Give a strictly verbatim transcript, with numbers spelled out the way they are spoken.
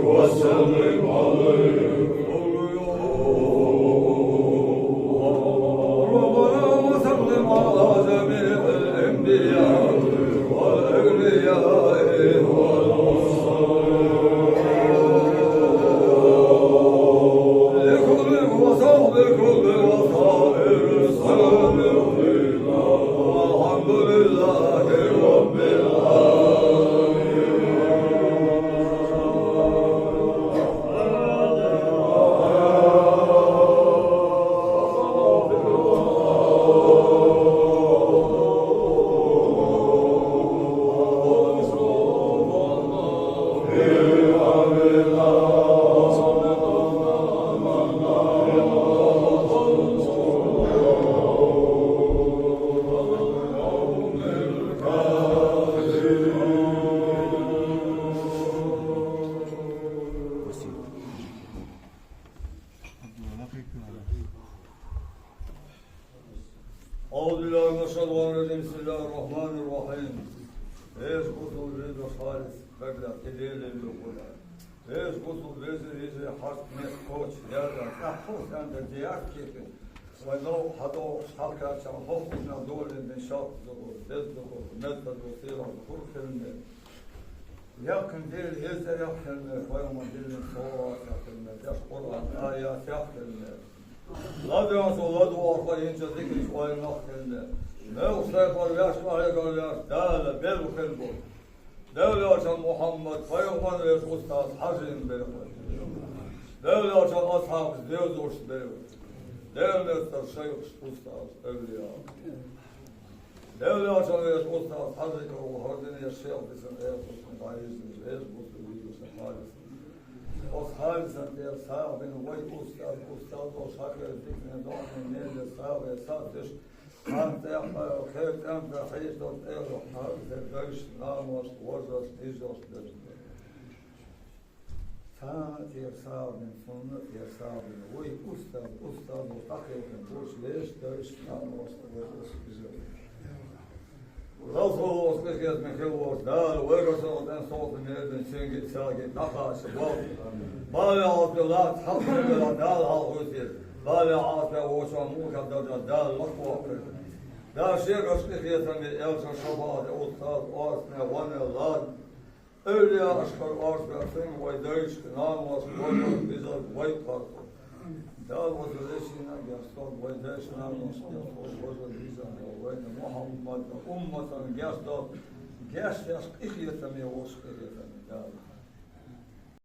وسلم عليك. ربنا وسلم على جميع الأنبياء والأولياء والمرسلين. لكل وصحب كل وصائر السلام. والحمد لله رب العالمين. أعوذ بالله من الشيطان الرجيم. بسم الله الرحمن الرحيم. Веза гӀулакх беза халис баглах тӀедели лукъула. Веза гӀулакх беза веза хьарт мех коча яра, тӀаккха хьо санда дияркхетин. Вай новкъа хьадоагӀаш хьалкхаччалца хӀокхунна долин бен шалт духур, деза духур, меза духур, сийлахь духур хилме. Яьккхина Дела еза цӀерах хилме, пайхамар диллина салаватах хилме, деш Къуръан аятех хилме. ЛадувгӀаш ладувгӀархой йинча зикараш ойланах хилме. Мел сайпар ваьш, къахьегар ваьш, Дала белла хилба. Даьла Элчан Мухьаммад пайхамар веза устаз Хьажин белла. Даьла Элчан асхьабаш дезалаш белла. Даьла мецдар шайхаш, устаз, эвлияъ. Даьла Элчан веза устаз Хьажи каравала хӀара дина шайх дисан аяташ дӀаийцар, веза бусалба веза халис. Оцу халисан тӀера сагӀа бина вай устаз, устаз долуш хьакхера дикане доӀане мелле сагӀа сацдеш, хьан тӀехь, хье тӀемта хьийза долу тӀера хьарза дайшна, наношна, вожашна, йижаршна дерг. Царна тӀера сагӀа бина, цунна тӀера сагӀа бина. Вай устаз, устаз ву тӀакхелхина, гуш веш, дайшна, наношна, вожашна, йижаршна. Расулуллас къинхетаме хилла волчу Дала вайга со тӀен сохьта мел бина цуьнга а, цаьрга а дӀахаьчча болу. Бала Ӏазапе лаца хьалхавелла Дала хьалхавуьйтийла. Бала Ӏазапе воча муха даржа Дала лакхаваккхийла. Дала шегаш къинхетаме, Элчан шапаӀате устаз орцане ванна лан. Эвлияашкара орцабаьхна вай дайшка, наношка, вожашка, йижаршка вай кхаркхо. Дала ваза вешина гешт долда вай дайшка, наношка, вожашка, йижаршка, вайна Мухьаммадан умматана гешт долда, гешт деш къинхетаме, вовшах къинхетаме Дала.